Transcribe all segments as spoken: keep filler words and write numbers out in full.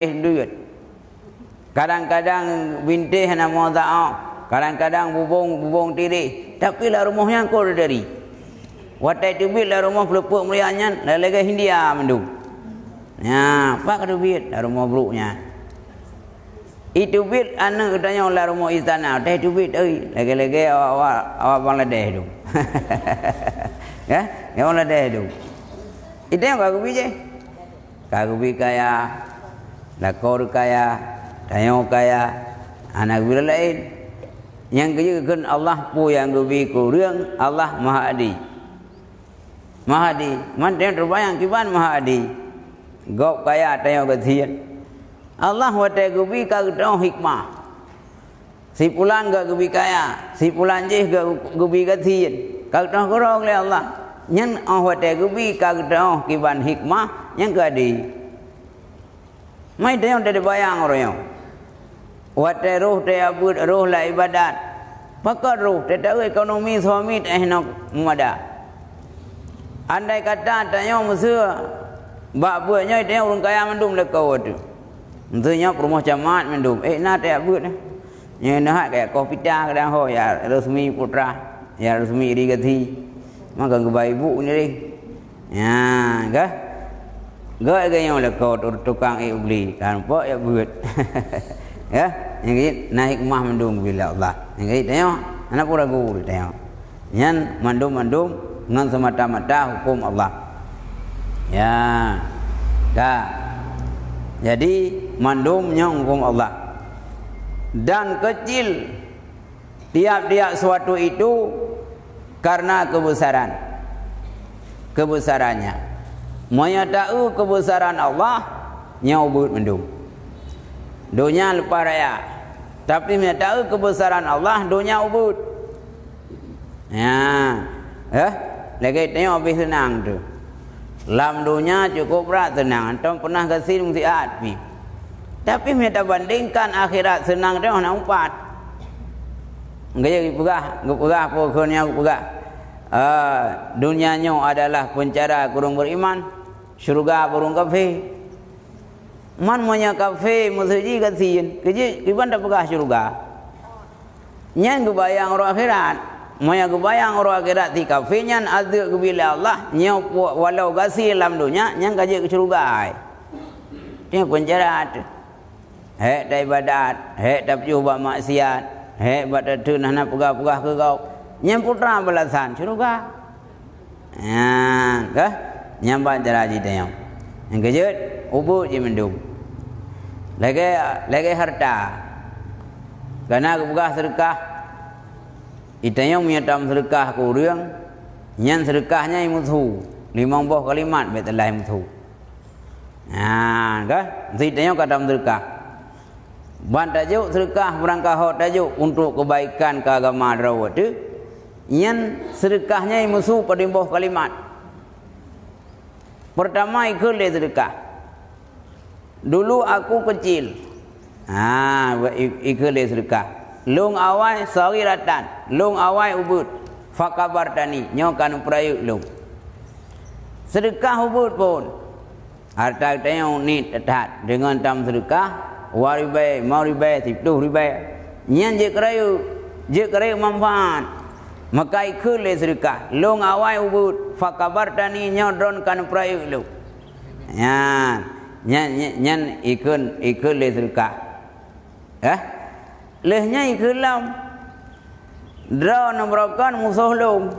duit. Kadang-kadang bintéh hana meusaoh, kadang-kadang bubông, bubông tireh, tapi lam rumoh nyan kon dari. Watèe teubiet lam rumoh peuleupeuk meulian nyan, lagèe-lagèe Hindia mandum. Nyan, pat ka teubiet lam rumoh brôk nyan. Iteubiet aneuk geutanyoe lam rumoh istana, watèe teubiet, oi, lagèe-lagèe awak-awak, awak Bangladesh tu. Ya, awak Bangladesh tu. Iteubiet ka geubi jih. Ka geubi kaya, lakoe kaya, tanyoe kaya, hana geubi laén. Nyang geuyue kheun Allah peue nyang geubi keu ureueng, Allah Maha Adi. Maha Adi, man tanyoe teubayang kiban Maha Adi. Gob kaya tanyoe gasien. Allah watèe geubi ka geuteu'oh hikmah. Si pulan ka geubi kaya, si pulan jih ka geubi gasien. Ka geuteu'oh keudroe lé Allah. Nyan 'oh watèe geubi ka geuteu'oh kiban hikmah nyang keu adi. Mai tanyoe teubayang uroe nyoe. Watèe roh teuabeuet, roh lam ibadat. Pakon roh teutabeuet ekonomi suami teuh hana meumada. Andai kata tanyoe meuseu bak beuet nyoe tanyoe ureueng kaya mandum lakoe teuh. Meuseu nyoe peurumoh camat mandum, eh, na teuabeuet. Nyoe neuhat kaya koh pita kadang ho, ya resmi putra, ya resmi irigasi. Maka geubai ibu ni deh. Ya, kah? Gak gayong leko tu-, tukang ék ubli, kan pok ya buet. Ya, nyang geuh na hikmah mandum bila Allah. Nyang geuh tanyoe, hana pun ragu tanyoe. Nyan mandum-mandum ngon semata-mata hukum Allah. Ya. Ka. Jadi mandum nyoe hukum Allah. Dan kecil tiap-tiap suatu itu karena kebesaran. Kebesarannya. Meunyoe taeu kebesaran Allah, nyoe ubeuet mandum. Donya leupah raya. Tapi meunyoe taeu kebesaran Allah, donya ubeuet. Ya. Eh, lagèe tanyoe habéh seunang tu. Lam donya cukup brat seunang, hantom peunah gasien meusiat pih. Tapi meunyoe tabandingkan akhirat seunang tanyoe hana meupat. Geuyue geupeugah, geupeugah peue kheun nyang geupeugah, "Ah, donya nyoe adalah peunjara keu ureueng beriman, syeuruga keu ureueng kafé." Man meunyoe kafé meuseuji gasien, keu jih kiban tapeugah syeuruga. Nyan geubayang uroe akhirat. Meunyoe geubayang uroe akhirat si kafé nyan azeub geubi lé Allah, nyoe pu-, walau gasien lam donya, nyan ka jeuet keu syeuruga ai. Nyoe peunjara teuh. Hék taibadat, hék tapajoh bak maksiat, hék bak tateun hana peugah-peugah keu gob. Nyan putra balasan syeuruga. Ha, kah? Nyan ban cara jih tanyoe. Nyang keujeuet, ubeuet jih mandum. Lagèe, lagèe hareuta. Kana geupeugah seudeukah. Itanyoe meunyoe tameuseudeukah keu ureueng, nyan seudeukah nyan imeusu. Limong boh kalimat bèk teulah imeusu. Ha, kah? Meusi tanyoe ka tameuseudeukah. Ban tajok seudeukah beurangkaho tajok untuk keubaikan keu agama droe teuh, nyan seudeukah nyan imeusu padum boh kalimat. Peurtama ikheun lé seudeukah, "Dulu aku kecil." Ha, i-, ikheun lé seudeukah. "Lôn awai saghiratan, lôn awai ubeuet. Fakabartani, nyoe ka neupeurayeuk lôn." Seudeukah ubeuet phon. Hareuta geutanyoe niet that-that deungon tameuseudeukah, dua ribèe, limong ribèe, siplôh ribèe. Nyan jeuet keu rayeuk, jeuet keu rayeuk manfaat. Maka ikheun lé seudeukah, "Lôn awai ubeuet, fakabartani, nyoe droen ka neupeurayeuk lôn." Nyan, nyan, nyan, nyan ikheun, ikheun lé seudeukah. Eh? Lheueh nyan ikheun lom, "Droeneuh beurokon musoh lôn,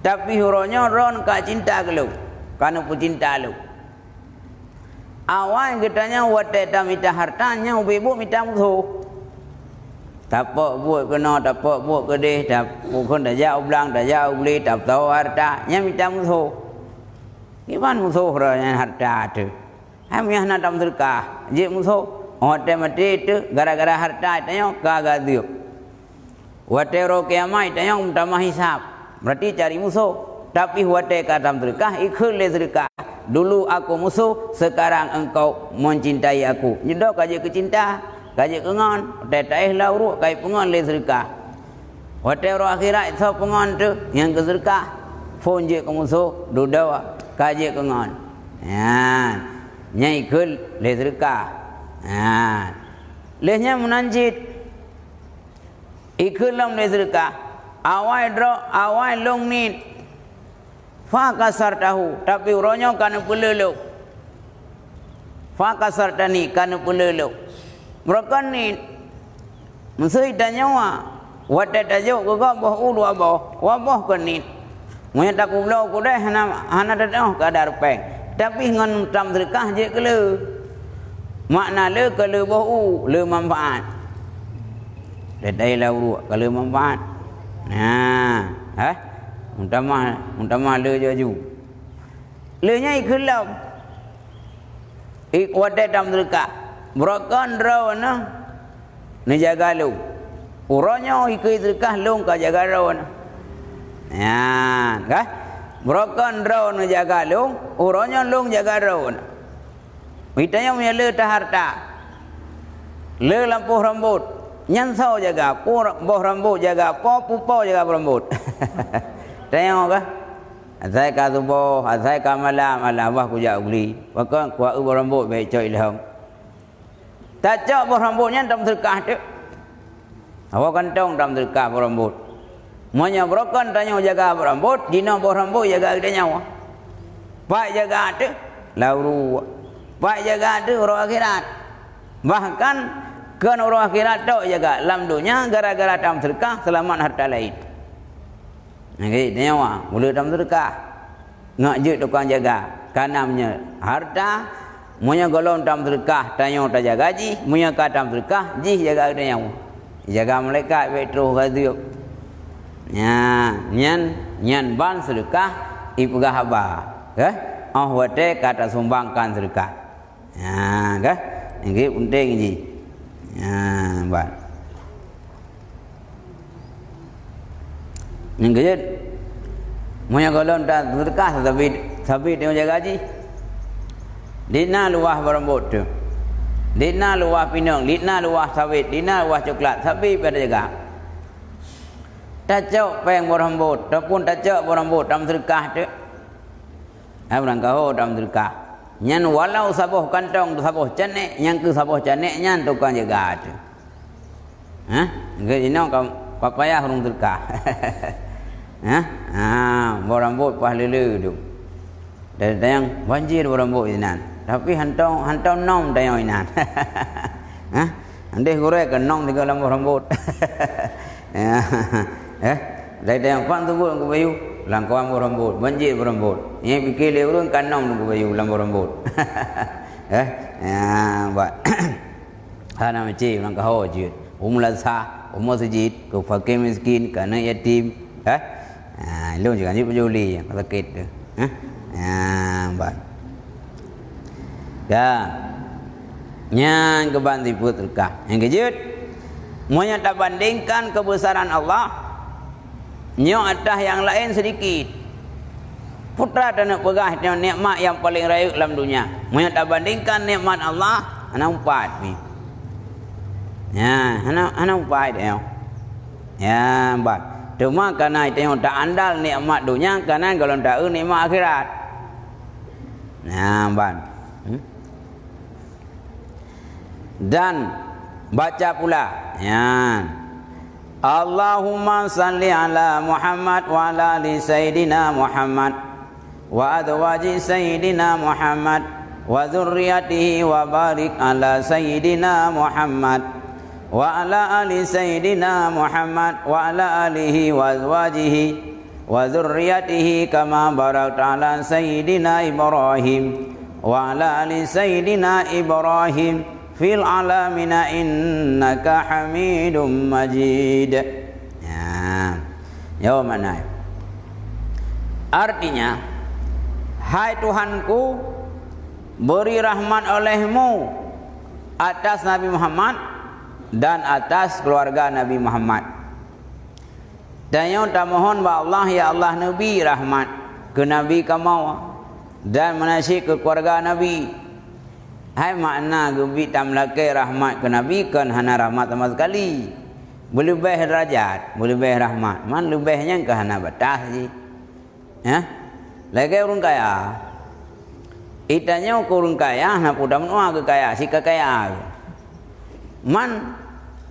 tapi uroe nyoe droeneuh ka cinta keu lôn, ka neupeucinta lôn." Awai geutanyoe watèe tamita hareuta nyoe ubit buet mita musoh. Tapok buet keunoe, tapok buet keudeh, tapok kheun tajak u blang, tajak u glé, tapeusaho hareuta, nyan mita musoh. Kiban musoh droe nyan hareuta teuh. Hai meunyoe hana tameuseudeukah, jeuet musoh. Watèe maté teuh gara-gara hareuta tanyoe ka geuazeub. Watèe uroe kiamat tanyoe meutamah hisab, beurati cari musoh. Tapi watèe ka tameuseudeukah, ikheun lé seudeukah, "Dulu aku musuh, sekarang engkau mencintai aku." Nyoe ka jeuet keu cinta, ka jeuet keu ngon. Watèe taéh lam uruek ka ipeungon lé seudeukah. Watèe uroe akhirat soe peungon teuh nyang geuseudeukah, phon jeuet keu musoh, dudoe ka jeuet keu ngon. Nyan. Nyan ikheun lé seudeukah. Ha. Lheueh nyan meunan cit, ikheun lom lé seudeukah. Awai droe, awai lôn niet. Fa kasartahu, tapi uroe nyoe ka neupeuleueh lôn. Fa kasartani, ka neupeuleueh lôn. Meureuka niet. Meuseu tanyoe, watée tajok keu gob boh u dua boh, dua boh keu niet. Meunyoe tapeubloe keudeh hana, hana teutoh keu ada rupeng, tapi ngon tam seudeukah jeuet keu le. Makna le keu le boh u, le manfaat. Teutai lam uruek keu le manfaat. Nah, hah? Meutamah, meutamah le jaju. Le nyan ikheun lom. Ik watée tam seudeukah. Beurokon droe nyoe neujaga lôn. Uroe nyoe ikheun seudeukah lôn ka jaga droe nyoe. Nyan, ka? Beurokon droe neujaga lôn, uroe nyoe lôn jaga droe nyoe. Mita nyoe meunyoe le ta hareuta. Le lampôh rambôt. Nyan soe jaga? Peue boh rambôt jaga? Peue, peue po jaga boh rambôt? Tanyoe ka? Asai ka suboh, asai ka malam, alah bah kujak u gli. Pakon kueu boh rambôt bék cok ilham. Tacok boh rambôt nyan tam seudeukah teuk. Hawa kantong tam seudeukah boh rambôt. Meunyoe beurokon tanyoe jaga boh rambôt, jinoe boh rambôt jaga geutanyoe. Pat jaga teuk? Lam uruek. Pat jaga teuk? Uroe akhirat. Bahkan kon uroe akhirat tok jaga, lam donya gara-gara tam seudeukah seulamat hareuta laén. Nyan keuh tanyoe, meuleueh tam seudeukah. Ngat jeuet tukang jaga, kana meunyoe hareuta, meunyoe gohlom tam seudeukah, tanyoe tajaga jih, meunyoe ka tam seudeukah, jih jaga geutanyoe. Jaga malaikat bék troh gazeub. Nyan, nyan, nyan ban seudeukah ipeugah haba, eh? Óh watée ka tasumbangkan seudeukah. Ha, ka? Nyan keuh peunteng jih. Ha, ban. Nyang keujeuet, meunyoe gohlom ta seudeukah, sabé, sabé tanyoe jaga jih. Di na luwah boh rambôt teuh. Di na luwah pineung, di na luwah sawét, di na luwah coklat, sabé pih tajaga. Tacok péng boh rambôt, ataupun tacok boh rambôt, tam seudeukah teuk. Hai ureuëng kaho, tam seudeukah. Nyan walau saboh kantong, saboh canék, nyang keu saboh canék nyan tukang jaga teuh. Hah? Geujinoe ka, ka payah ureuëng seudeukah. Hah? Ha, boh rambôt paih lé-lé tu. Dan tayang banjir boh rambôt inan. Tapi hantom, hantom nom tayang inan. Hah? Andeh gurée keu nom tiga lam boh rambôt. Ya. Eh, dari tayang pan teubuet lam kubayu, lam kawan boh rambôt, banjir boh rambôt. Nyang pike lé ureuëng ka nom lam kubayu lam boh rambôt. Eh, ya, ba. Hana meucé ureuëng kaho jeuet. U meulasah, u meuseujid, keu fakir miskin, keu aneuëk yatim. Eh? Ha, ilôn juga jeuet peujuli nyang sakét tu. Eh? Ha, ban. Ka. Nyan keuban sifeuet seudeukah. Nyang keujeuet, meunyoe tabandingkan keubeusaran Allah, nyoe atah nyang laén seudikit. Peue teuma taneuk peugah nyoe nikmat nyang paleng rayeuk lam donya. Meunyoe tabandingkan nikmat Allah, hana umpat pih. Nyan, hana, hana umpat nyoe. Ya, ban. Teuma kana tanyoe ta-andal nikmat donya, kana gohlom ta-eu nikmat akhirat. Nah, ban. Hmm? Dan baca pula. Nyan. Allahumma salli ala Muhammad wa ala ali Sayyidina Muhammad. Wa azwaji Sayyidina Muhammad wa dzurriyyatihi wa barik ala Sayyidina Muhammad wa ala ali Sayyidina Muhammad wa ala alihi wa azwajihi wa dzurriyyatihi kama barakta ala Sayyidina Ibrahim wa ala ali Sayyidina Ibrahim fil alamina innaka Hamidum Majid. Ya. Nyoe makna. Artinya, hai Tuhanku, beri rahmat oleh-Mu atas Nabi Muhammad dan atas keluarga Nabi Muhammad. Tanyoe tamohon bak Allah, ya Allah, neubi rahmat keu Nabi kamoe dan meunan cit keu keuluwarga Nabi. Hai makna geubi tameulakée rahmat keu Nabi, kon hana rahmat sama sekali. Beuleubeh deurajat, beuleubeh rahmat, man leubeh nyan ka hana bataih jih. Hah? Lagée ureuëng kaya. Itanyoe keu ureuëng kaya, na peue tameudoa keu kaya, si ka kaya. Man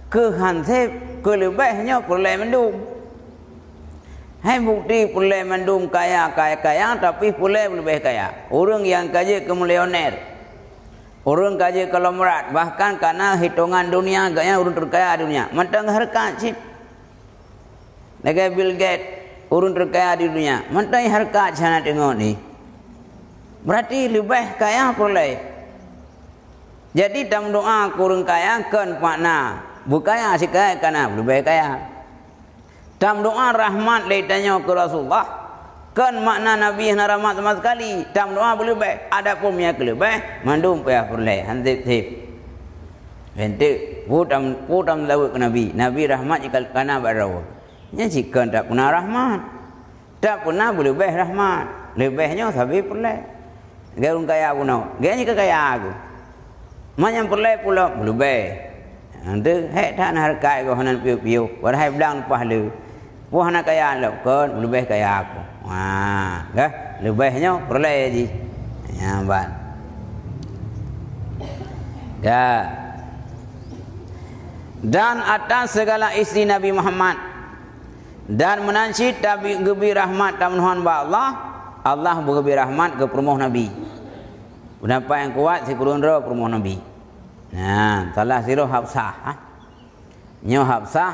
keu hanseb, keu leubeh nyoe peureulée mandum. Hai bukeuti peureulée mandum kaya, kaya, kaya, tapi peureulée leubeh kaya. Ureuëng nyang ka jeuet keu milioner, ureuëng ka jeuet keu konglomerat, bahkan kana hitongan dunia, gobnyan ureuëng teukaya dunia. Mantong hareukat cit. Lagée Bill Gates, ureuëng teukaya di dunia, mantong hareukat cit hana teungoh ni. Berarti leubeh kaya peureulée. Jadi tameudoa keu ureuëng kaya kon makna beukaya sikaya kana leubeh kaya. Tameudoa rahmat lé tanyoe keu Rasulullah, kon makna Nabi hana rahmat sama sekali. Tameudoa beuleubeh, adapun meunyoe keu leubeh, mandum payah peureulée, han seb-seb. Enteuk, peue tam-, peue tameuseulaweuet keu Nabi? Nabi rahmat jikal-, kana bak droe. Nyan cit kon tapeuna rahmat. Tapeuna beuleubeh rahmat. Leubeh nyoe sabe peureulée. Geu ureuëng kaya bunoe. Geu nyan keu kaya geuh. Man nyang peureulée pulo beuleubeh. Enteuk, hék that na hareukat geuh hana piôh-piôh. Padahai blang leupah le. Peue hana kaya lom kon, leubeh kaya aku. Ha, gah, leubeh nyoe peureulée jih. Nyan ban. Gah. Dan atas segala isteri Nabi Muhammad. Dan meunan cit tabi-, geubri rahmat tameumohon bak Allah, Allah beugeubri rahmat keu peurumoh Nabi. Peundapat nyang kuat sikureueng droe peurumoh Nabi. Nah, salah sidroe Hafsah, ha. Nyoe Hafsah,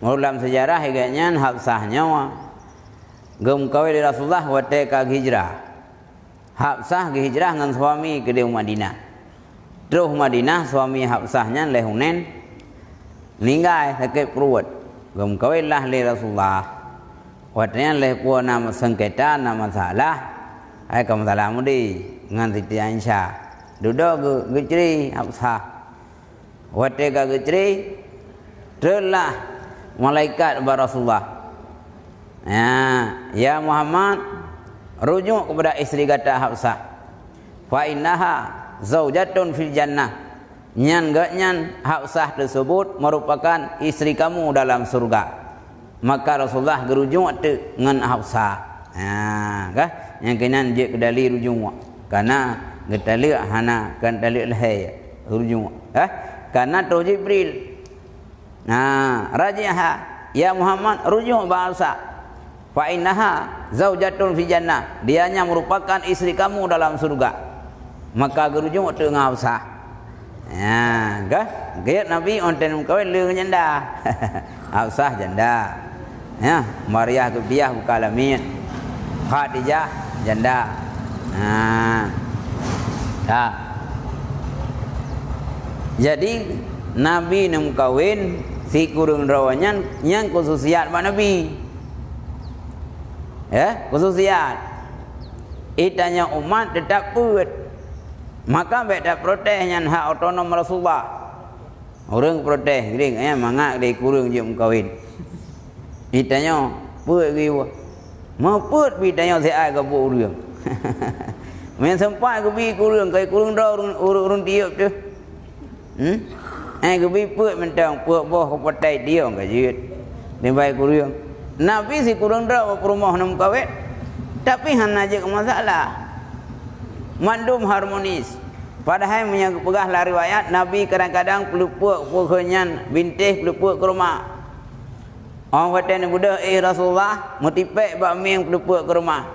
meunurot lam seujarah, ingat nyan Hafsah nyoe geumeukawen lé Rasulullah watée ka geuhijrah. Hafsah geuhijrah ngon suami keudeh u Madinah. Troh u Madinah, suami Hafsah nyan lhée Hunain meuninggai sakét pruet. Geumeukawen lah lé Rasulullah. Watée nyan lhée peue na seungketa, na masalah, hai ka masalah mudi ngon Siti Aisyah. Dudoe geu-, geucre Hafsah. Watée ka geucre, treun lah malaikat bak Rasulullah. Ya, ya Muhammad, rujuk kepada isteri gata Hafsah. Fa innaha zaujatun fil jannah. Nyan gobnyan Hafsah tersebut merupakan isteri kamu dalam surga. Maka Rasulullah geurujuk teuk ngon Hafsah. Ha, kah? Nyang keunan jeuet keu dali rujuk. Kana geutaleuek hana, kon taleuek lhée rujuk. Kah? Kana troh Jibril. Nah, raji'ha, ya Muhammad, rujuk bak Hafsah. Fa innaha zaujatun fi jannah. Dianya merupakan isteri kamu dalam surga. Maka geurujuk teuk ngon Hafsah. Ya, kah? Gét Nabi 'oh watée meukawen le ngon janda. Hafsah janda. Ya, Maryah Qibtiyah buka lamiet. Khadijah janda. Nah. Dah. Jadi, Nabi neumeukawen sikureueng droe nyan, nyan khususiat bak Nabi. Ya, khususiat. Itanyoe umat teutap peuet. Maka bék taprotes nyan hak otonom Rasulullah. Ureuëng protes, gring, eh, mangat deh kureueng jeuet meukawen. Itanyoe peuet geuh. Meupeuet pih tanyoe siat gabuk ureuëng. Meuseumpat geubi kureueng, kai kureueng droe ureuëng, ureuëng, ureuëng tiep teuh. Hmm? Eh, geubi peuet mantong, peuet boh keupatai tiep ka jeuet. Dibai kureueng. Nabi sikureueng droe bak peurumoh neumeukawen. Tapi hana jeuet keu masalah. Mandum harmonis. Padahai meunyoe geupeugah lam riwayat, Nabi kadang-kadang peuleupeuk peue nyan bintéh peuleupeuk keureuma. 'Oh watée neubeudôh éh Rasulullah, meutipék bak mieng peuleupeuk keureuma.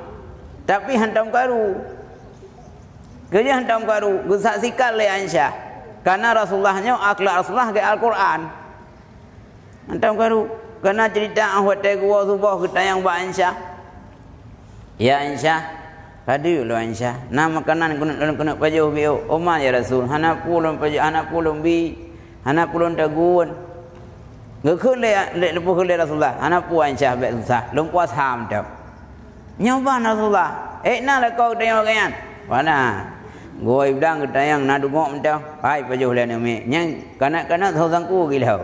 Tapi hantom karu. Keujeuh hantom karu, geusaksikan lé Aisyah. Karena Rasulullah nyoe, akhlak Rasulullah gét Al-Qur'an. Hantom karu, kana ceurita 'oh watée geuwoe suboh geutanyong bak Aisyah. Ya Aisyah, padub lôn Aisyah, na makanan keuneuk lôn keuneuk pajoh beu? Oma ya Rasul, hana peue lôn pajoh, hana peue lôn bi, hana peue lôn tagun. Geukheun lé, lé, lé, lé Rasulullah, hana peue Aisyah bék susah, lôn puasa mantong. Nyoe ban Rasulullah, ék na lakoe geutanyoe lagée nyan? Pana. Geuwoe blang geutanyong na dugok mantong, hai pajoh lé aneuk miet. Nyang kanak-kanak saho sangku gilhau.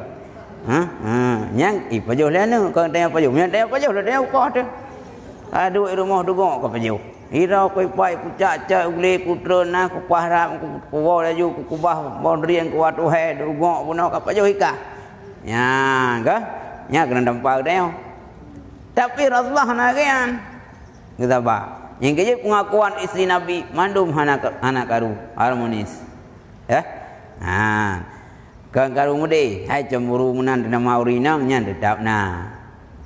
Ha? Ha, nyang ipajoh lé aneuk, kon tanyoe pajoh. Meunyoe tanyoe pajoh lé tanyoe poh teuh. Ka duek rumoh dugok ka pajoh. Ira kui pai pucak cak ulée kutreun na kupah rab kuwoe laju kukubah boh drieng kuwat uhée dugok bunoe ka pajoh ika. Nyan ka, nyan keunan tampa geutanyoe. Tapi Rasulullah hana lagée nyan. Geusaba. Nyang keujeuet pengakuan istri Nabi, mandum hana, hana karu, harmonis. Ya? Ha. Kon karu meudeh, hai cemburu meunan teunama ureueng inong, nyan teutap na.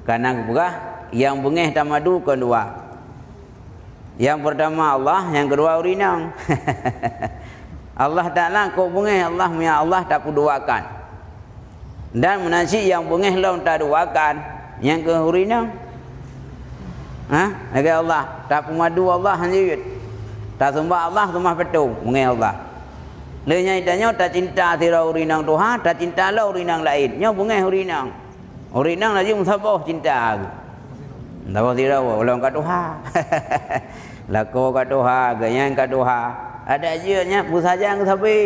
Kana geupeugah, nyang beungéh tamadu kon dua. Nyang peurtama Allah, nyang keudua ureueng inong. Allah Taala kok beungéh Allah, meunyo Allah tapeuduakan. Dan meunan cit nyang beungéh lom taduakan, nyang keuh ureueng inong. Ha? Lagèe Allah, tapeumadu Allah hana jeuet. Taseumbah Allah seumah peutông, beungéh Allah. Lheueh nyan tanyoe tacinta sidroe ureueng inong tuha, tacinta lom ureueng inong laén. Nyoe beungéh ureueng inong. Ureueng inong laju meusaboh cinta geuh. Meusaboh sidroe, ulôn ka tuha. Lakoe ka tuha, geuh nyan ka tuha. Adak jeuet nyan peusajan geuh sabe.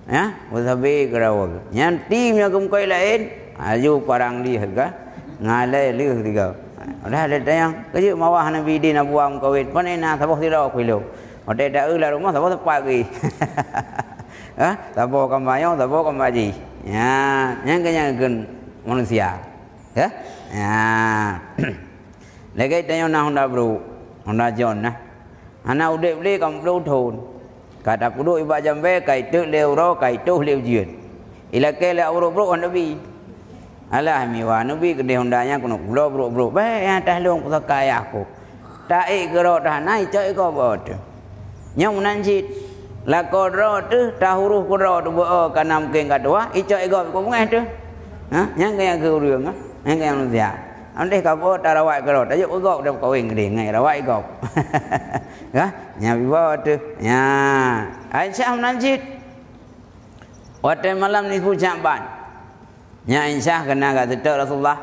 Ya, meusabe keudroe. Nyan ti meunyoe geumeukai laén, laju parang lieh ka, ngalai lieh tiga. Udah ada tanyong, keujeuet mawah Nabi di na buah meukawen, pane na saboh sidroe kilo. Watèe taeu lam rumoh saboh teumpat geuh. Ha, saboh kama nyoe, saboh kama jih. Ya, nyan keuh nyang kheun manusia. Ya? Ya. Lagèe tanyoe na honda brôk, honda John na. Hana udép lé ka ploh thon. Ka tapeuduek bak jambé, ka iteuk lé uroe, ka itoh lé ujeuen. Ilakèe lé brôk-brôk hana bi. Alah miwa neubi keudéh honda nyan keuneuk pulo brôk-brôk. Bèk nyang tahlong pusaka ayah ku. Taék keudroe teuh hana, icok igob teuh. Nyoe meunan cit. Lakoe droe teuh, tahuroh keudroe teuh beu-o kana mungken ka tuha, icok igob iko beungéh teuh. Ha? Nyang keuh nyang keu ureueng, ha? Nyang keuh nyang manusia. Andai ka beu-o tarawat keudroe, tajok igob dan kawin keudéh ngai rawat igob. Ha? Nyang biba teuh. Nya. Aisyah meunan cit. Watèe malam nisfu Sya'ban. Nyan Aisyah keunan ka seutôt Rasulullah.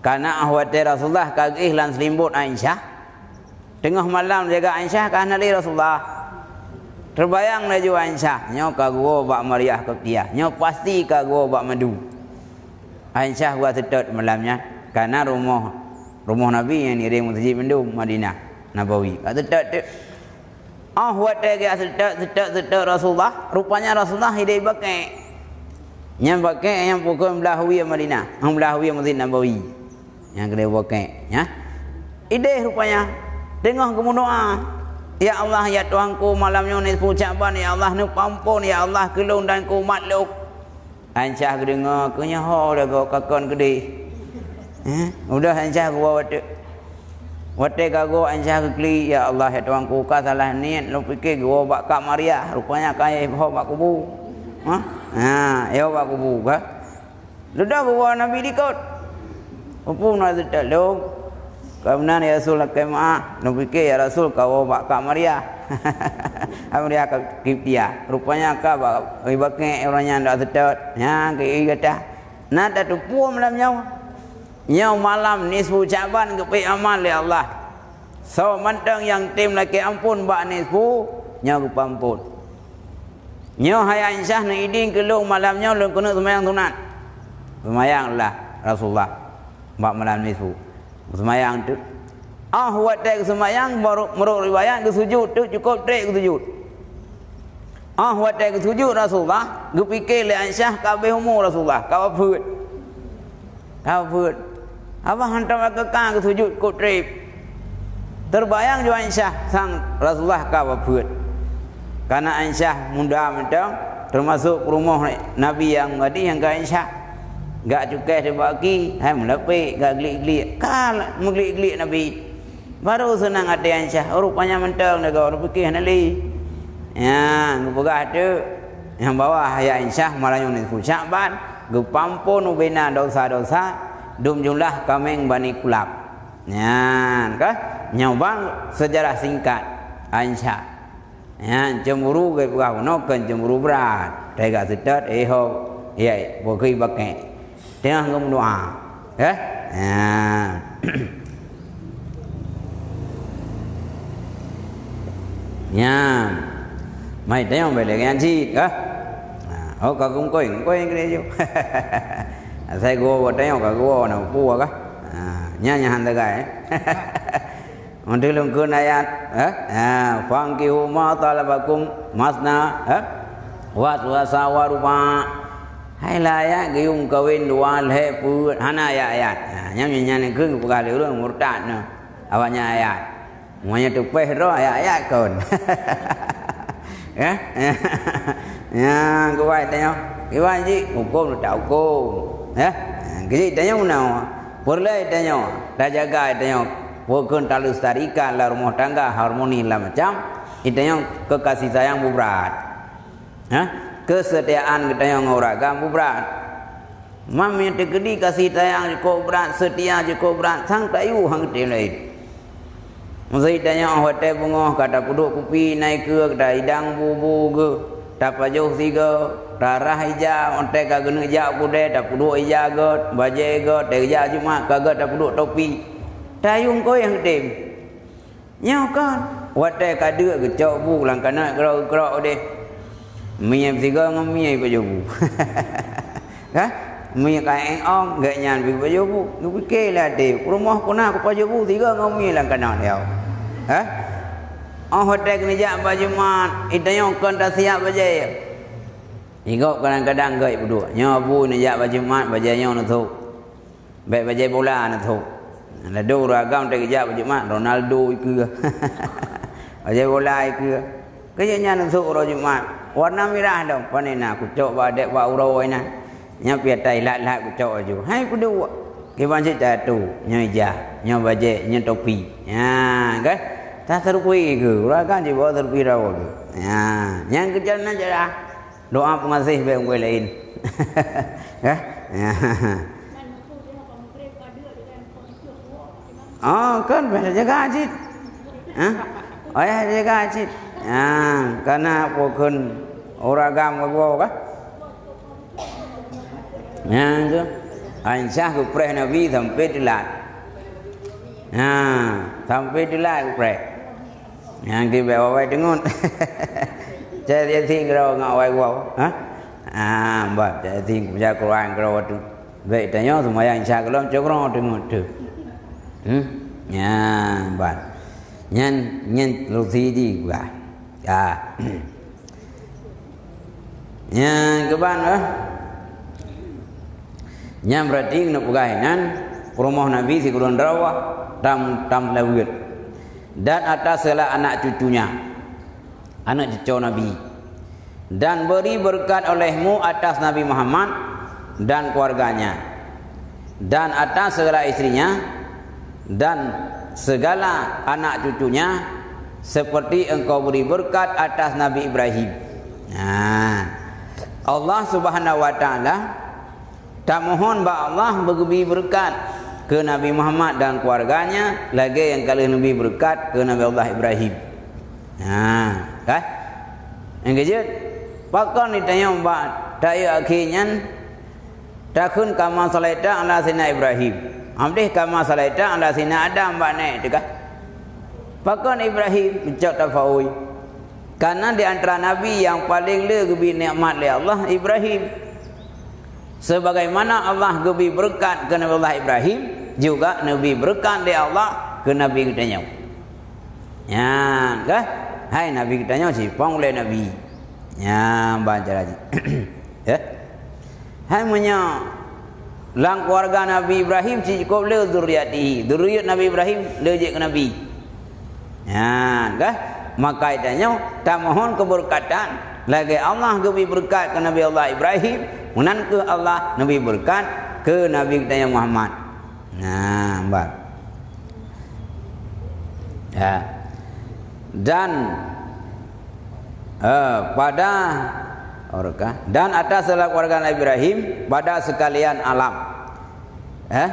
Kana 'oh watèe Rasulullah ka geuéh lam seulimbot Aisyah, teungoh malam jaga Aisyah ka hana lé Rasulullah. Teubayang laju Aisyah, nyoe ka geuwoe bak Mariah Qibtiyah, nyoe pasti ka geuwoe bak madu. Aisyah ka seutôt malam nyan, kana rumoh, rumoh Nabi nyang nireng meuseujid mandum Madinah Nabawi. Ka seutôt teuk. 'Oh watèe geujak seutôt, seutôt, seutôt Rasulullah, rupanya Rasulullah idéh bakèe. Nyan bakèe nyang pukon blah wie Madinah, blah wie Masjid Nabawi. Nyang keudéh bakèe, nyan. Idéh rupanya, teungoh geumeudoa, "Ya Allah, ya Tuhanku, malam nyoe nisfu Sya'ban, ya Allah, neupeuampon, ya Allah, keu lôn dan keu umat lôn." Aisyah geudeungoe, keu nyoe ho lé gob ka kon keudéh. Eh, udah Aisyah geuwoe watèe. Watèe ka goe Aisyah geuklik, "Ya Allah, ya Tuhanku, ka salah niet, lôn pike geuwoe bak Kak Maria, rupanya ka yah ho bak kubu." Ha? Ha, yah ho bak kubu ka. Dudoe geuwoe Nabi dikot. Peue na seutôt lôn? Ka meunan, ya Rasul, lakèe meu'ah. Lôn pike, ya Rasul, ka woe bak Kak Maria. Kak Maria Qibtiyah. Rupanya ka bak, bak bakèe ureueng nyan dak seutôt. Nyan keu gata. Na tateupeue malam nyoe. Nyoe malam nisfu Sya'ban geupeuék amal lé Allah. Soe mantong nyang tem lakèe ampon bak nisfu, nyoe geupeuampon. Nyoe hai Aisyah, neuidin keu lôn malam nyoe lôn keuneuk seumayang sunat. Seumayang lah Rasulullah bak malam nisfu. Seumayang teuk. 'Oh watèe geuseumayang, meurok, meurok riwayat geusujut teuk cukôp trép geusujut. 'Oh watèe geusujut Rasulullah, geupike lé Aisyah ka abéh umu Rasulullah, ka wafeuet. Ka wafeuet. Abah hantom ka geusujut cukôp trép. Teubayang ju Aisyah sang Rasulullah ka wafeuet. Kana Aisyah muda mantong, teumasok peurumoh Nabi nyang gadih nyang keu Aisyah. Gak cukéh teubak ki, hai meulapék, gak glik-glik, ka meuglik-glik Nabi. Barô seunang até Aisyah, oh, rupanya mantong lé gob, pike hana lé. Nyan, geupeugah teuk, nyang bahwa hai Aisyah, malam nyoe nisfu Sya'ban, geupeuampon ubena dosa-dosa, dum jumlah kaméng Bani Kulab. Nyan, ka? Nyoe ban seujarah singkat Aisyah. Nyan, cemburu geupeugah bunoe kon cemburu brat. Teuga seutôt, eh, ho, ya, bukui bakèe. Teungoh geumeudoa. Eh? Nyan. Nyan. Mai tanyong bèk lagèe nyan cit, ka? Ha, ho ka geungkôi, geungkôi keudéh ju. Asai geuwoe tanyong ka geuwoe na peue ka? Ha, nyan nyan han teuga, eh. Meudeh lôn kheun ayat, eh? Ha, "Fankihu ma taba lakum masna, wa thulatsa wa ruba'." Hai lah ayat geuyue meukawen dua, lhèe, peuet, hana ayat-ayat. Ha, nyan, nyan, nyan kheun geupeugah lé ureueng murtad nyoe. Awaknyan ayat. Meunyoe teupéh droe ayat-ayat kon. Ya? Ya, kuwai tanyoe. Kiban jih huköm tak huköm. Ya? Keuji tanyoe meunoe. Peureulée tanyoe, tajaga tanyoe. Peue kheun talestarikan lam rumoh tangga, harmoni lam macam. Tanyoe keu kasih sayang bubrat. Ha? Keusetiaan geutanyoe ngon ureueng agam bubrat. Mam nyang teukeudi kasih sayang jikôk brat, seutia jikôk brat, sang tayue han geutem laén. Meuseuti tanyoe watée beungoh ka tapeuduek kupi na ikeue, taidang bu-bu geuh, tapajoh sigoe, tarah ija, watée ka geuneuk jak u keudée tapeuduek ija gét, bajée gét, watée geujak Jumat ka gét tapeuduek topi. Tayue koi han geutem. Nyoe kon, watée ka deuk geucok bu lam kanot keurok-keurok deh. Mie sigoe ngon mie pajoh bu. Ka? Mie ka éng ong, gét nyan pi pajoh bu. Geupike lé até, rumoh ku na kupajoh bu sigoe ngon mie lam kanot yoh. Ha? Oh watée keuneuk jak bak Jumat, geutanyoe kon tasiap bajée. Igob kadang-kadang gét peuduek. Nyoe bu neujak bak Jumat, bajée nyoe neusok. Bék bajée bola neusok. Ladôm ureueng agam teugeujak bak Jumat, Ronaldo ikeue. Bajée bola ikeue. Keujeuet nyan neusok uroe Jumat. Warna mirah dong, pane na kucok bak adek bak uroe nyan. Nyan pih ata ilat-lat kucok laju. Hai peuduek. Kiban cit tatu, nyoe ija, nyoe bajée, nyoe topi. Nyan, kan? Taseurupui keu, ureueng agam jibawa seurupui rawa keu. Nyan, nyang keujan na jadah. Doa peugaséh bék ureueng laén. Ka? Oh, kan payah jaga cit. Ha? Payah jaga cit. Ha, kana peue kheun ureueng agam geuwoe ka? Nyan tu. Aisyah geupreh Nabi sampai teulat. Ha, sampai teulat geupreh. Nyang keu bék awai teungeut. Cai Yasin keudroe ngon awai woe, ha? Ah, bah, Cai Yasin kubaca Quran keudroe tu. Bék tanyoe seumayang Isya keulom cokro teungeut tu. Hmm? Nyan, bah. Nyan, nyan lusi di gua. Ya. Nyang keuban, eh. Nyan berarti keuneuk peugah inan, peurumoh Nabi sikureueng droe tam, tam laweuet. Dan atas segala anak cucunya, anak cucu Nabi. Dan beri berkat olehmu atas Nabi Muhammad dan keluarganya. Dan atas segala istrinya dan segala anak cucunya, seperti Engkau beri berkat atas Nabi Ibrahim. Nah, Allah Subhanahu wa Taala, tamohon bak Allah beugeubri beureukat keu Nabi Muhammad dan keluarganya, lagée nyang ka lheueh neubri beureukat keu Nabi Allah Ibrahim. Nah, kan? Nyang keujeuet, pakon ditanyong bak taeu akhé nyan, takheun kama salaita ala sayyidina Ibrahim. Amdeh kama salaita ala sayyidina Adam bak nèk teuka. Pakon Ibrahim meucok tafaui? Karena di antara nabi nyang paleng le geubri nikmat lé Allah, Ibrahim. Sebagaimana Allah geubri beureukat keu Nabi Allah Ibrahim, juga neubri beureukat lé Allah keu Nabi geutanyoe. Nyan, kah? Hai Nabi geutanyoe sipong ulée Nabi. Nyan, ban cara jih. Ya. Hai meunyoe lam keuluwarga Nabi Ibrahim cit cukôp le zuriatihi, zuriat Nabi Ibrahim le jeuet keu nabi. Nyan, kah? Maka tanyoe tamohon keubeureukatan lagée Allah geubri beureukat keu Nabi Allah Ibrahim, meunan kheueh Allah neubri beureukat keu Nabi geutanyoe Muhammad. Nah, ban. Ya. Dan, eh, pada, orka, dan atas segala keluarga Nabi Ibrahim pada sekalian alam. Eh?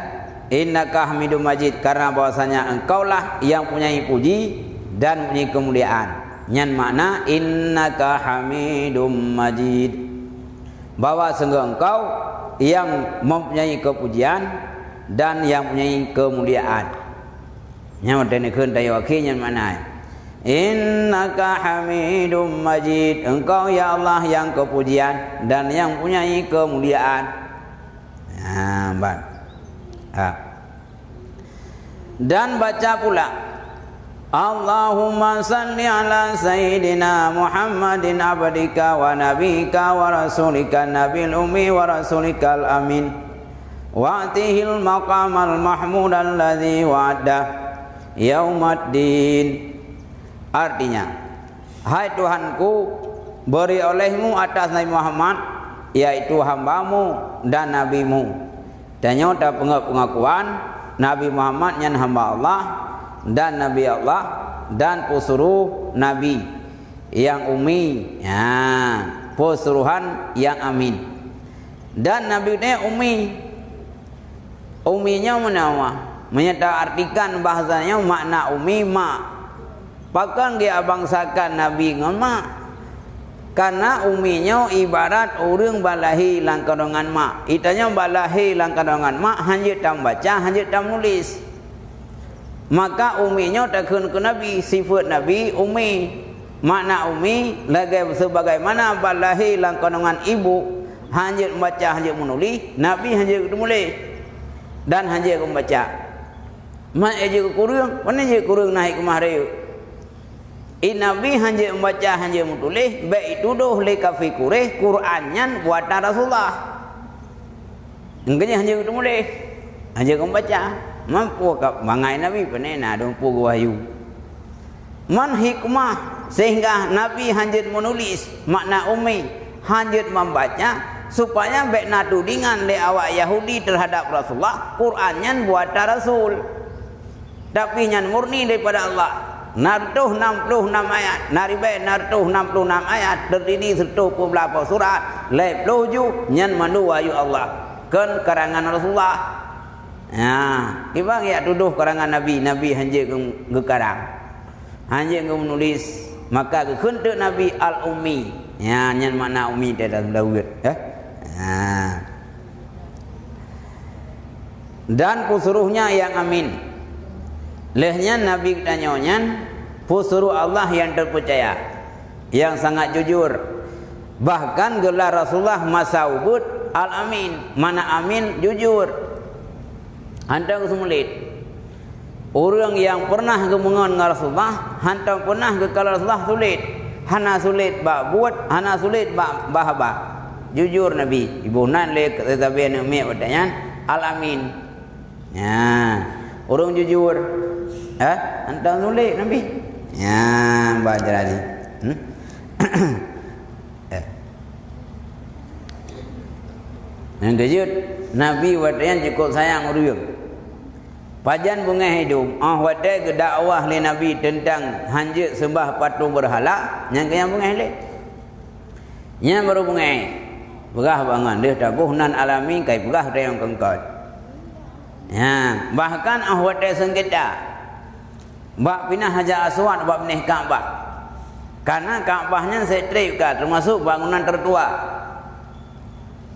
Innaka Hamidum Majid, karena bahwasanya Engkaulah yang mempunyai puji dan mempunyai kemuliaan. Nyan makna innaka Hamidum Majid. Bahwa sungguh Engkau yang mempunyai kepujian dan yang mempunyai kemuliaan. Nyan watée neukheun tayoe akhé nyan makna, innaka Hamidum Majid, Engkau ya Allah yang kepujian dan yang mempunyai kemuliaan. Ha, ban. Ha. Dan baca pula, Allahumma salli ala sayyidina Muhammadin abdika wa nabika wa rasulika nabil ummi wa rasulikal amin. Wa atihil maqamal mahmud alladzi wa'adta. yaumaddin. Artinya, "Hai Tuhanku, beri olehmu atas Nabi Muhammad, yaitu hambamu dan nabimu." Tanyoe tapeungeut peungakuan Nabi Muhammad nyan hamba Allah dan Nabi Allah dan peusuruh Nabi nyang ummi, ya, peusuruhan nyang amin. Dan Nabi nyan ummi. Ummi nyoe meunawa, meunyoe ta artikan bahasa nyoe makna ummi mak. Pakon geubangsakan Nabi ngon mak? Karena ummi nyoe ibarat ureuëng ban lahé lam kandungan mak. Geutanyoe ban lahé lam kandungan mak, hana jeuet tameubaca, hana jeuet tamenulis. Maka ummi nyoe takheun keu Nabi, sifeuet Nabi ummi. Makna ummi, lagée sebagaimana ban lahé lam kandungan ibu, hana jeuet meubaca, hana jeuet meunulis, Nabi hana jeuet teumuléh dan hana jeuet geumeubaca. Man jeuet keu kureueng, pane jeuet keu kureueng na hikmah rayeuk. I Nabi hana jeuet meubaca, hana jeuet meutuléh, bék jitudôh lé kafé Quraisy Quran nyan buatan Rasulullah. Engkeunyang hana jeuet teumuléh, hana jeuet meubaca. Man peue ka bangai Nabi, pane na dong peue geuwahyu. Man hikmah sehingga Nabi hana jeuet meunulis, makna ummi, hana jeuet meubaca, supaya bék na tudingan lé awak Yahudi teuhadab Rasulullah, Quran nyan buatan Rasul. Tapi nyan murni daripada Allah. Na reutôh nam ploh nam ayat, na ribée na reutôh nam ploh nam ayat, teurdiri sireutôh peuet blah boh surat, lhée ploh juh, nyan mandum wahyu Allah, kon karangan Rasulullah. Nah, kiban jak tudoh karangan Nabi, Nabi hana jeuet geu-, geukarang, hana jeuet geumeunulis, maka geukheun teuk Nabi Al-Ummi. Nya, nyan makna ummi dalam Daud, eh? Nah. Dan peusuruhnya nyang amin. Lheueh nyan Nabi geutanyoe nyan peusuruh Allah nyang teupeucaya, nyang sangat jujur. Bahkan geula Rasulullah masa ubit Al-Amin. Makna amin, jujur. Hantom geuseumeulét. Ureuëng nyang pernah geumeungon ngon Rasulullah, hantom pernah geukalon Rasulullah sulet. Hana sulet bak buet, hana sulet bak bahaba. Jujur Nabi. Iboh nan lé sabe aneuk miet watée nyan, Al-Amin. Nya, ureuëng jujur. Eh, hantom sulet Nabi. Nya, bah jeulaih. Hmm? Eh. Nyang keujeuet, Nabi watée nyan cukôp sayang ureuëng. Pajan beungéh idum, óh watée geudakwah lé Nabi teuntang hanjeuet seumah patung beurhala, nyang keu nyang beungéh lé. Nyan barô beungéh. Peugah bangon deuh taboh nan Al-Amin kai peugah tayong keungkot. Nya, bahkan óh watée seungketa, bak pinah Hajar Aswad bak binéh Ka'bah. Karena Ka'bah nyan seutrép ka, teumasok bangunan tertua.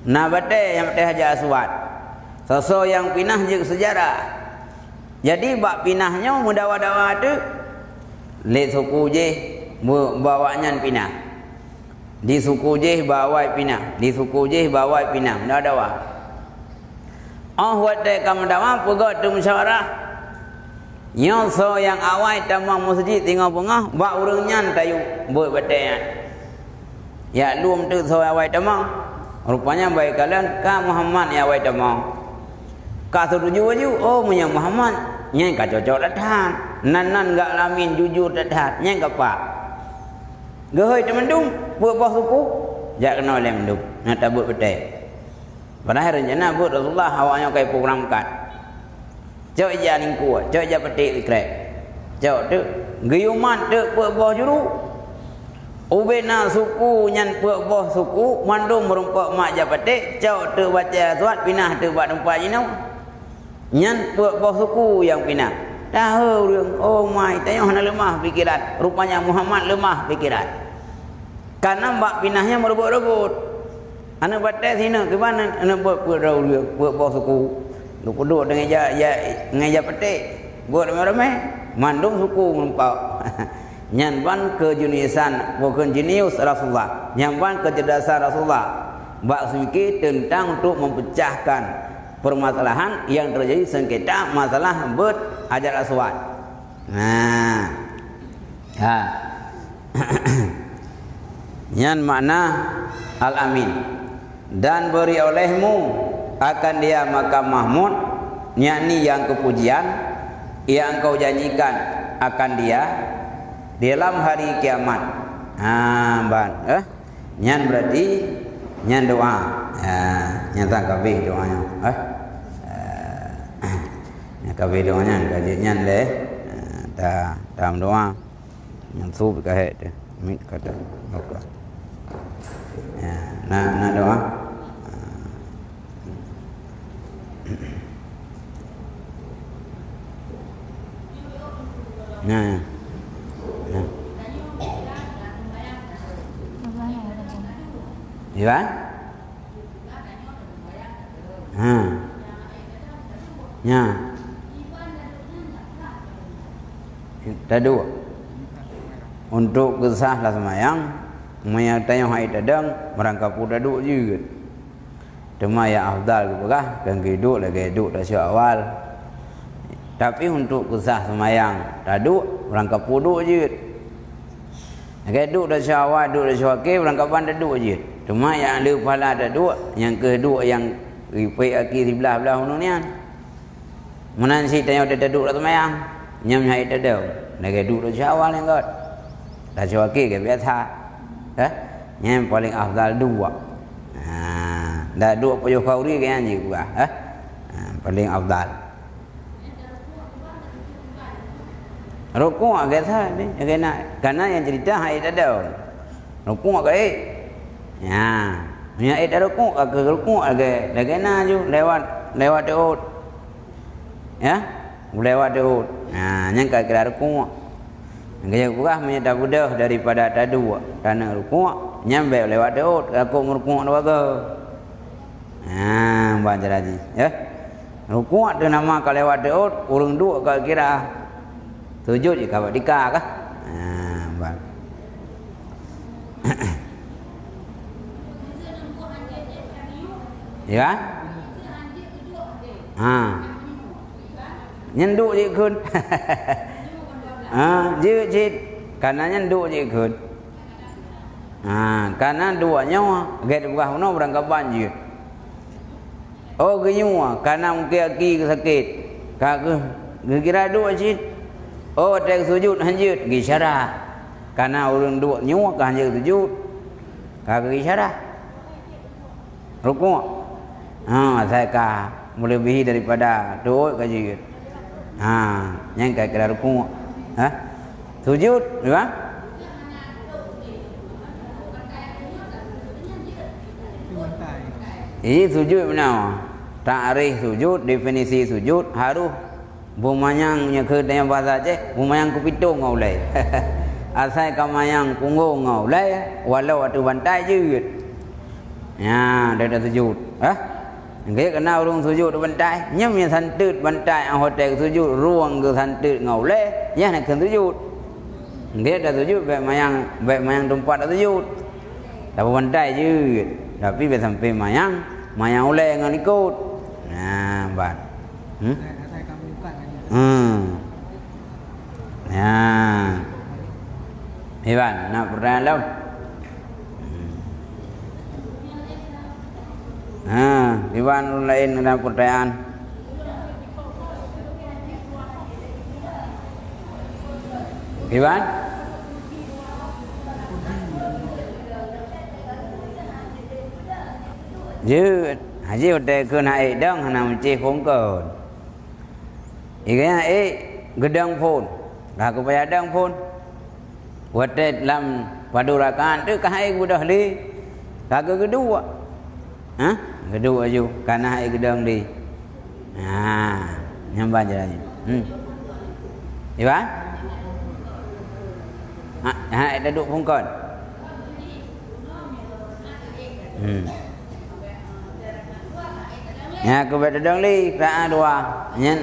Na batée nyang batée Hajar Aswad. Soe-soe nyang pinah jeuet sejarah. Jadi bak pinah nyoe meudawa-dawa teuk. Lé suku jéh bak awaknyan pinah. Di suku jéh bak awai pinah, di suku jéh bak awai pinah, meudawa-dawa. Óh watée ka meudawa, peugét teumusyawarah. Nyoe soe nyang awai tamong meuseujid singoh beungoh, bak ureuëng nyan tayue beuet batée nyan. Jak lom teuk soe awai tamong. Rupanya bak kalon ka Muhammad nyang awai tamong. Ka seutuju laju, oh, meunyoe Muhammad, nyan ka cocok that-that. Nan-nan gak Al-Amin jujur that-that, nyan ka pat. Geuhôi teumandum, peuet boh suku, jak keunoe lé mandum, na tabeuet batée. Padahai reuncana beuet Rasulullah awaknyan kai program kat. Cok ija lingkue, cok ija paték sikrek. Cok teuk, geuyue mat teuk peuet boh juru. Ubé na suku nyan peuet boh suku, mandum meurumpok mat ija paték, cok teuk batée Aswad, pinah teuk bak teumpat jinoe. Nyan peuet boh suku nyang pinah. Tahe ureuëng, oh mai, tanyoe hana leumah pikeran. Rupanya Muhammad leumah pikeran. Karena bak pinah nyan meureugot-reugot. Aneuk batée sineuk, kiban aneuk beuet peuet droe ureuëng, peuet boh suku. Geupeuduek deungon ija, ija, deungon ija paték. Beuet ramé-ramé, mandum suku meurumpok. Nyan ban keujeniusan, bukan jenius Rasulullah. Nyan ban keucerdasan Rasulullah. Bak seumike teuntang untuk mempecahkan permasalahan yang terjadi sengketa masalah beuet Hajar Aswad. Nah. Ha. Nyan makna Al-Amin. Dan beri olehmu akan dia makam Mahmud, yakni yang kepujian, yang Engkau janjikan akan dia di dalam hari kiamat. Ha, ban, eh? Nyan berarti nyan doa. Ha, nyan sang kabeh doa nyan. Eh? Ha, nyan kabeh doa nyan, ka jeuet nyan lé. Ha, ta, ta meudoa. Nyang su pih ka hék teuh. Mit ka teuh. Oke. Ya, na, na doa. Nah, ya. Nah. Iya? Ha. Nya. Taduek. Untuk geusah lam seumayang, meunyoe tanyoe hana tadong, meurangkapeue taduek jeuet. Teuma nyang afdal geupeugah, keu duek lagèe duek tasyahud awal. Tapi untuk geusah seumayang, taduek, meurangkapeue duek jeuet. Lagèe duek tasyahud awal, duek tasyahud akhé, meurangkapeue taduek jeuet. Teuma nyang le pahala taduek, nyang keuh duek nyang ripék aki siblah-blah uneuen nyan. Meunan cit tanyoe taduek lam seumayang, nyan hana tadong. Lagèe duek tasyahud awal nyang göt. Tasyahud akhé ka biasa. Eh? Nyan paléng afdal duek. Ha, dak duek pajoh khauri ka nyan jih peugah, eh? Ha, paléng afdal. Rukuk lagèe sa ni, lagèe na, kana nyang cerita hana tadong. Rukuk ka ék. Nya, meunyo ék tarukuk, ka keuh rukuk lagèe, lagèe na ju lewat, lewat teuôt. Ya, lewat teuôt. Nah, nyan ka kira rukuk. Lagèe peugah meunyo tabeudôh daripada taduek taneuk rukuk, nyan bèk lewat teuôt, takot meurukuk dua goe. Ha, ban cara jih, ya. Rukuk teuh nama ka lewat teuôt, ureueng duek ka kira. Sujud jih ka bak tika kah? Ha, ban. Ya? Ha. Nyan duek jikheun. Ha, jeuet cit. Kana nyan duek jikheun. Ha, kana duek nyoe, gèt peugah unoe beurangkaban jeuet. Oh, geunyoe, kana mungken aki geusakét. Ka geu-, geukira duek cit. Oh, watèe geusujud hanjeuet, geuisyarah. Kana ureueng duek nyoe ka hanjeuet sujud. Ka geuisyarah. Rukuk. Ha, asai ka meuleubèhi daripada teuôt ka jeuet. Ha, nyan ka kira rukuk. Ha? Sujud, ya? Ih, sujud meunan. Takrif sujud, definisi sujud, harôh beumanyang, nyoe keuh tanyoe bahasa Aceh, beumanyang keupitung ngon ulèe. Asai ka manyang punggong ngon ulèe, walau ateueh bantai jeuet. Nyan, dada sujud. Hah? Nggih, keunan ureueng sujud di bantai. Nyan meunyo santeut bantai, ah, watèe sujud, rueng geusanteut ngon ulèe, nyan hana kheun sujud. Nggih, dah sujud, bèk manyang, bèk manyang teumpat dah sujud. Tapi bantai jeuet. Tapi bèk sampai manyang, manyang ulèe ngon likot. Nah, ban. Hmm? Hmm. Nyan. Iban, na peurtanyaan lom? Ha, Iban, ureueng laén na peurtanyaan? Iban? Jeuet, haji watèe kheun hana ék dong, hana meucéh phôn kon. Iga nyan ék geudong phôn. Ka geupayah dong phôn. Watèe lam padub rakaat teuh ka ék geubeudôh lé. Ka geuduek. Hah? Geuduek laju. Ka na ék geudong lé. Ha, nyan ban jalan nyoe. Hmm. Iban? Ha, ha, ék taduek phôn kon. Hmm. Nyan keuh bèk tadong lé, rakaat dua. Nyan.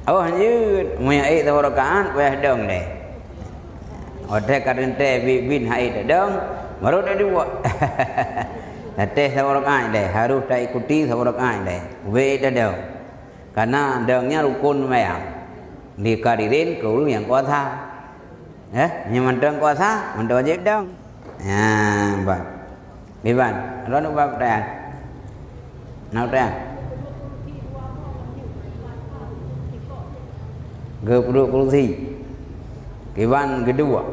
Oh, hanjeuet. Meunyo ék saboh rakaat, payah dong lé. Watèe ka teuntèe biet-biet hana ék tadong, baru taduek. Tatéh saboh rakaat lé, harôh taikuti saboh rakaat lé. Ubé ék tadong. Karena dong nyan rukon seumayang. Di hadirin keu ureueng nyang kuasa. Eh, nyang mantong kuasa, mantong wajéb dong. Nyan, bah. Iban, lôn ubak peutanyaan. Na peutanyaan? Geupeuduek kursi. Kiban geuduek.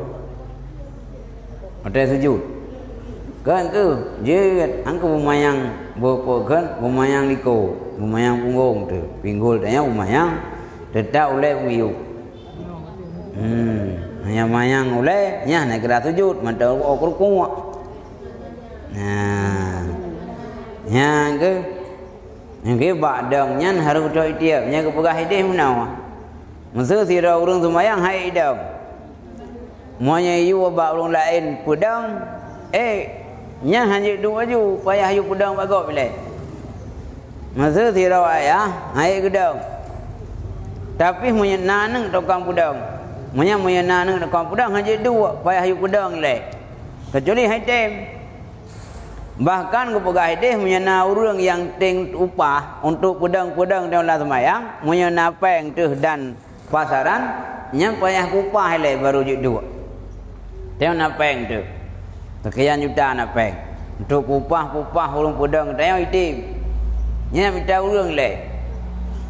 Watée sujud. Kan keuh, jeuet, han keuh beumayang, beupeue kheun, beumayang likot, beumayang punggong teuh. Pinggol tanyoe beumayang, teutap ulée miyueb. Hmm, nyang mayang ulée, nyan na geura sujud, mantong rukuk. Nah, nyan keuh. Nyang keuh bak dong nyan harôh tôh itiep, nyang geupeugah idéh meunoe. Meuseu sidroe ureuëng seumayang hai idong. Meunyoe yue bak ureuëng laén peudong, eh, nyan hana jeuet duek laju, payah yue peudong bak gob ilée. Meuseu sidroe ayah hai geudong. Tapi meunyoe na aneuëk tukang peudong, meunyoe, meunyoe na aneuëk tukang peudong hana jeuet duek, payah yue peudong ilée. Keucuali hai tem. Bahkan geupeugah idéh, meunyoe na ureuëng nyang teng upah untuk peudong-peudong teuh lam seumayang, meunyoe na péng teuh dan pasaran, nyan payah kuupah ilée barô jeuet duek. Teuh na péng teuh. Seukian juta na péng. Untuk kuupah-kuupah ureuëng peudong tanyoe item. Nyan mita ureuëng ilée.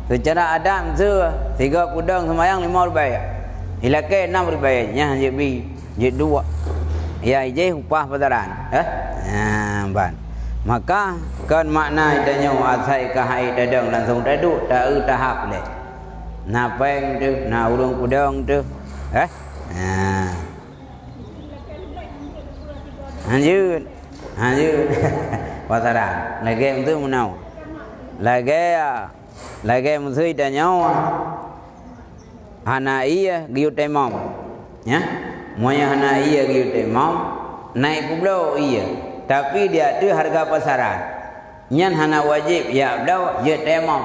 Seucara adat meuseu sigoe peudong seumayang limong ribée. Ilakée enam ribée, nyan jeuet bi. Jeuet duek. Ya, ijih upah pasaran. Eh? Ha, ban. Maka, kon makna tanyoe asai ka hai tadong langsung taduek, ta-eu tahap lé. Na péng teuh, na ureuëng peudong teuh. Eh? Ha. Lanjut. Lanjut. Pasaran. Lagée meuseu meunoe. Lagée, lagée meuseu tanyoe. Hana ié geuyue tayamum. Ya. Meunyoe hana ié geuyue tayamum, na ipeubloe ié, tapi di ateueh hareuga pasaran. Nyan hana wajéb jak bloe jeuet tayamum.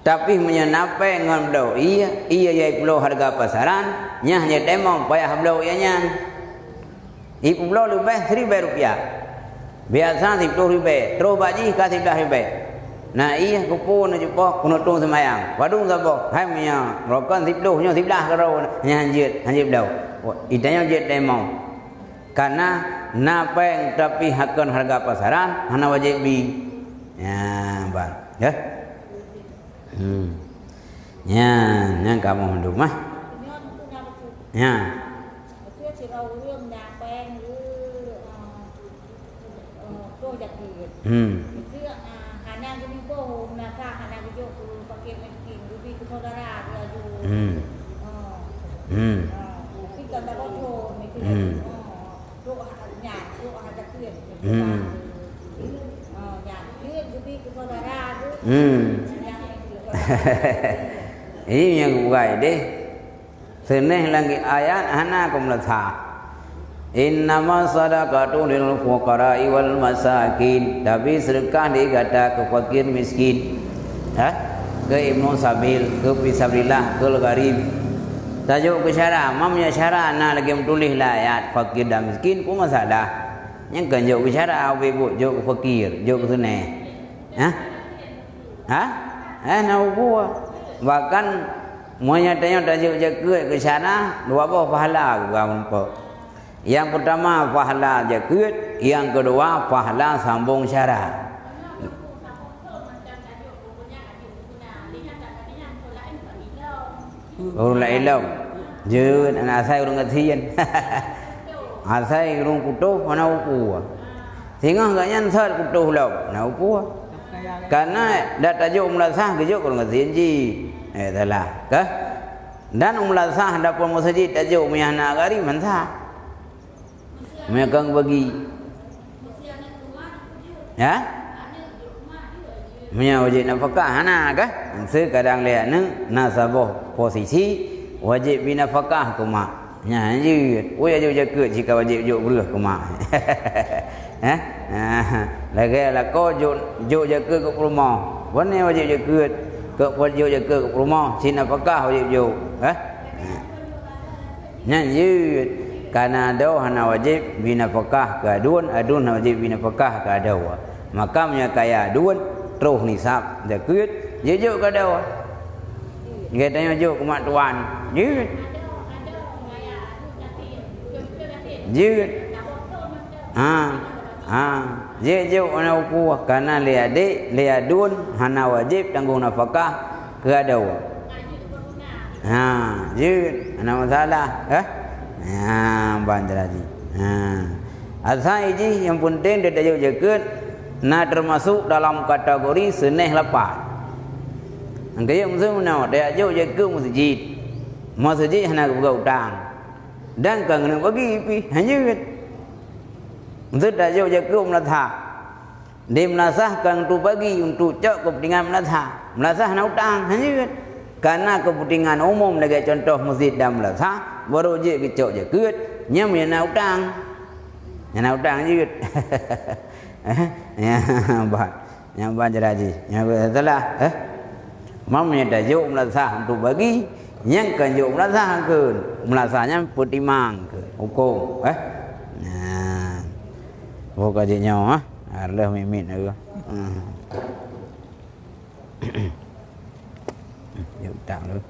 Tapi meunyoe na péng ngon bloe ié, ié jak ipeubloe hareuga pasaran, nyan hana tayamum, payah bloe ié nyan. Ipeubloe leubeh siribée rupiah. Biasa siploh ribée, troh bak jih ka siblaih ribée. Na ié keupeue neucupoh keuneuk tueng seumayang. Padum saboh, hai meunyoe rokon siploh nyoe siblaih keudroe, nyan hanjeuet, hanjeuet bloe. Itanyoe jeuet tayamum. Kana na péng tapi hakon hareuga pasaran, hana wajéb bi. Nyan ban, ya. Hmm. Nyan, nyan kamoe mandum mah. Nyan. Beutôi sidroe ureuëng na péng, eh, eh, troh jakeuet. Hmm. Beutôi, ah, hana geuniboh, meunasah hana geujok keu fakir miskin, geubi keu syedara geuh laju. Hmm. Eh. Hmm. Eh, tapi kan tak bocor, miskin. Hmm. Eh, troh ha-, nyan, troh ha jakeuet. Hmm. Eh, nyan, jeuet geubi keu syedara geuh. Hmm. Nyan, nyan. Ini nyang bukai deh. Seuneh lagée ayat hana keu meuleusa. Innama sadaqatu lil fuqara'i wal masakin. Tapi seudeukah di gata keu fakir miskin. Ha? Keu ibnu sabil, keu fisabilillah, keu gharib. Tajok keu syara, mam nyak syara na lagée meutuléh lam ayat fakir dan miskin, peue masalah? Nyang kan jok keu syara, ubé buet jok keu fakir, jok keu seuneh. Ha? Ha? Eh, na ubua. Bahkan meunyoe tanyoe tajok jakeuet keu syara, dua boh pahala geupeugah meurumpok. Nyang peurtama pahala jakeuet, nyang keudua pahala sambong syara. Ureuëng laén lom. Jeuet, asai ureuëng gasien. Asai ureuëng putôh hana upua. Singoh gobnyan sot putôh lom, na upua. Kana dak tajok meulasah geujok ureuëng gasien jih. Eh, salah, kah? Dan meulasah dapur meuseujid tajok meunyoe hana gari mansa. Meunyoe kang bagi. Ya? Meunyoe wajéb nafakah, hana kah? Seukadang lé aneuëk na saboh posisi wajéb bi nafakah keu mak. Nyan jeuet. Wajéb jakeuet cit ka wajéb jok breueh keu mak. Eh? Lagée lakoe jok, jok jakeuet keu peurumoh. Pane wajéb jakeuet keu, jok jakeuet keu peurumoh, cit nafakah wajéb jok. Eh? Nyan jeuet, kana adoe hana wajéb bi nafakah keu aduen, aduen hana wajéb bi nafakah keu adoe. Maka meunyoe kaya aduen, troh nisab zakeuet, jijok keu adoe. Geutanyoe jok keu mak tuan, jeuet. Jeuet. Ha, ha, jijok hana upua, kana lé adék, lé aduen hana wajéb tanggong nafakah keu adoe. Ha, jeuet, hana masalah, eh? Ha, ban jiraji. Ha. Asai jih nyang peunteng tajok jakeuet na teumasok dalam kategori seuneh lapan. Nyang kayém meuseue meunoe, tajok jakeuet meuseujid. Meuseujid hana geupeugah utang. Dan ka geuneuk bagi pih, han jeuet. Meuseue tajok jakeuet meulasah. Di meulasah ka untuk bagi, untuk cok keupeuntengan meulasah. Meulasah hana utang, han jeuet. Karena keupeuntengan umum lagèe contoh meuseujid dan meulasah, barô jeuet geucok jakeuet, nyan meunyo na utang. Nyan na utang jeuet. Eh, nyan ban. Nyan ban jiraji. Nyan ban salah, eh. Meunyo tajok meulasah untuk bagi, nyan kan jok meulasah kheun. Meulasah nyan peutimang kheun hukôm, eh. Nah. Boh ka jeuet nyoe, ah. Areuh miet-miet lagèe. Hmm. Jeuet utang dulu.